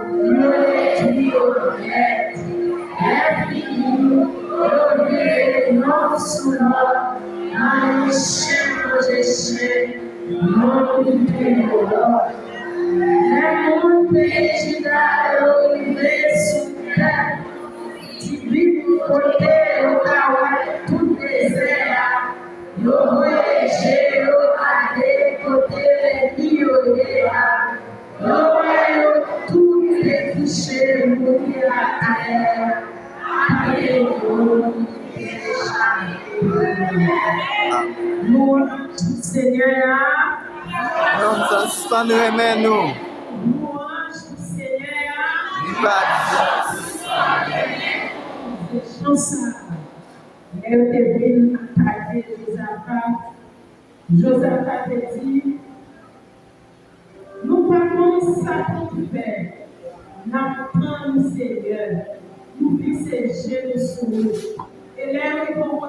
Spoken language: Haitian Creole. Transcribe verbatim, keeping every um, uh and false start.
Yo detwi yo nèt. Lè fini, yo vire yonn sou lòt nan yon chen manje chen, yonn ki touye lòt. Lè moun peyi Jida yo rive sou tèt Tibim, kote yo ka wè tout dezè a, yo voye je yo ale kote lènmi yo ye a. Yo wè yo tout te kouche mouri atè, pami yo te chape. Louanj pou Senyè a. Nonm sa sispann renmen nou. Louanj pou Senyè a. Li pa di. Pou chans sa a. Lè yo te vin atake Jozafa, Jozafa te di, nou pa konn sa pou n fè. N ap tann ou, Senyè. Nou fikse je nou sou ou. E lè yo rive yon kote